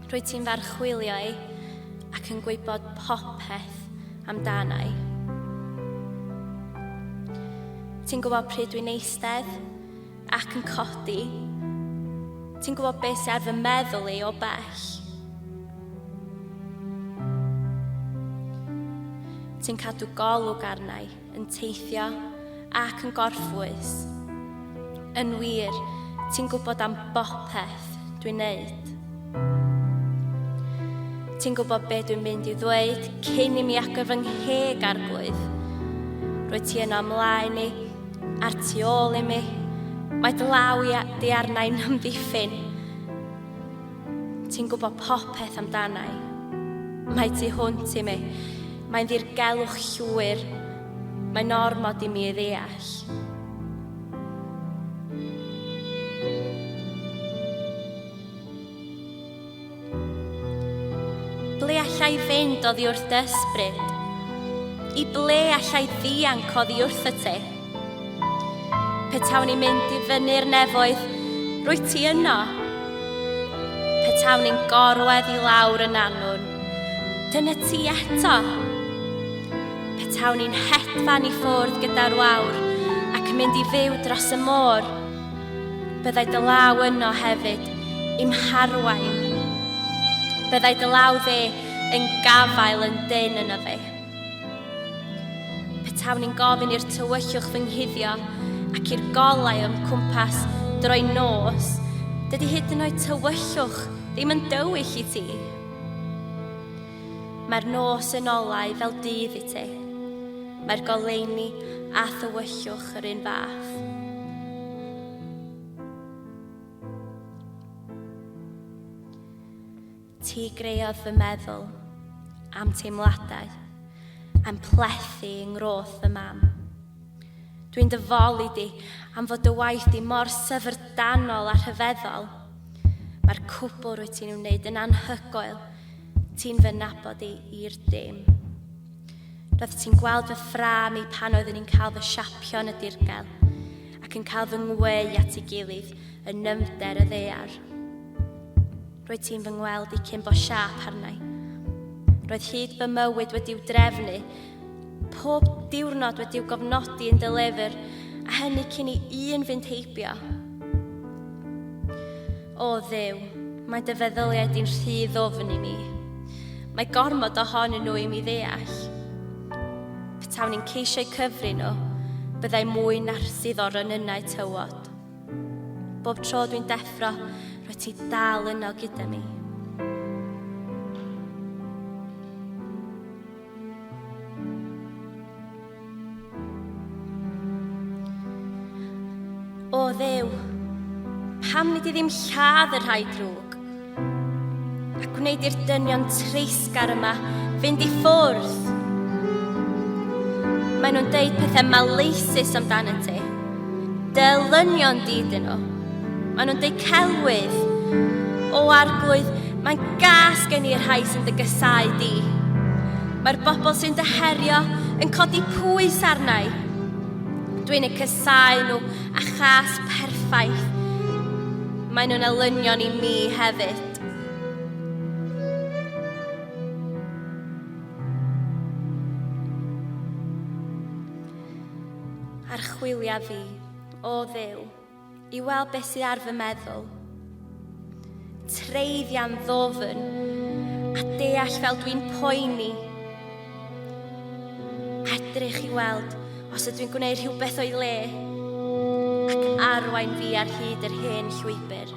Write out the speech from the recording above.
Rwyt ti'n f'archwilio i ac yn gwybod popeth amdana i. Ti'n gwybod pryd dwi'n eistedd ac yn codi. Ti'n gwybod beth sydd ar fy meddwl i o bell. Ti'n cadw golwg arna i, yn teithio ac yn gorffwys. Yn wir, ti'n gwybod am bopeth dwi'n neud. Ti'n gwybod be dwi'n mynd i ddweud cyn i mi agor fy ngheg arglwydd. Rwy ti yno ymlaen i, a'r tu ôl i mi. Mae dy law i di arna i'n ymddiffyn. Ti'n gwybod popeth amdana i. Mae tu hwnt i mi. Mae'n ddirgelwch llwyr. Mae'n ormod i mi ei ddeall. Ble allai fynd oddi wrth dy ysbryd? I ble allai ddianc oddi wrth y te? Petawn i'n mynd i fyny'r nefoedd, rwy ti yno. Petawn i'n gorwedd i lawr yn annwn, dyna ti eto. Petawn i'n hedfan i ffwrdd gyda'r wawr ac yn mynd i fyw dros y môr, byddai dy law yno hefyd i'm harwain. Byddai dy law dde yn gafael yn dynn yno fi. Petawn i'n gofyn i'r tywyllwch fy nghuddio ac i'r golau o'm cwmpas droi nos, dydy hyd yn oed tywyllwch ddim yn dywyll i ti. Mae'r nos yn olau fel dydd i ti. Mae'r goleuni a thywyllwch yr un fath. Ti greodd fy meddwl a'm teimladau, a'm plethu yng ngroth fy mam. Dwi'n dy foli di am fod dy waith di mor syfrdanol a rhyfeddol. Mae'r cwbl rwyt ti'n ei wneud yn anhygoel. Ti'n fy nabod i i'r dim. Roedd ti'n gweld fy ffrâm i pan oeddwn i'n cael fy siapio yn y dirgel ac yn cael fy ngweu at ei gilydd yn nyfnder y ddaear. Roedd ti'n fy ngweld i cyn bo siâp arna i. Roedd hyd fy mywyd wedi'w drefnu, pob diwrnod wedi'w gofnodi yn dy lyfr, a hynny cyn i un fynd heibio. O Dduw, mae dy feddyliau di'n rhy ddwfn i mi. Mae gormod ohonyn nhw i mi ddeall. Petawn i'n ceisio eu cyfri nhw, byddai mwy na'r sydd o ronynnau tywod. Bob tro dwi'n deffro, rwyt ti dal yno gyda mi. O Dduw, pam nid i ddim lladd y rhai drwg? A gwneud i'r dynion treisgar yma fynd i ffwrdd? Maen nhw'n deud pethau maleisus amdano ti. Dylynion di dyn nhw. Maen nhw'n deud celwydd. O arglwydd, mae'n gas gen i'r rhai sy'n dy gysau di. Mae'r bobl sy'n dy herio yn codi pwys arna i. Dwi'n eu cysau nhw a chas perffaith. Maen nhw'n elynion i mi hefyd. Archwilia fi, o Dduw, i weld beth sydd ar fy meddwl. Treiddia'n ddofn a deall fel dwi'n poeni. Edrych i weld os ydw i'n gwneud rhywbeth o'i le ac arwain fi ar hyd yr hen llwybr.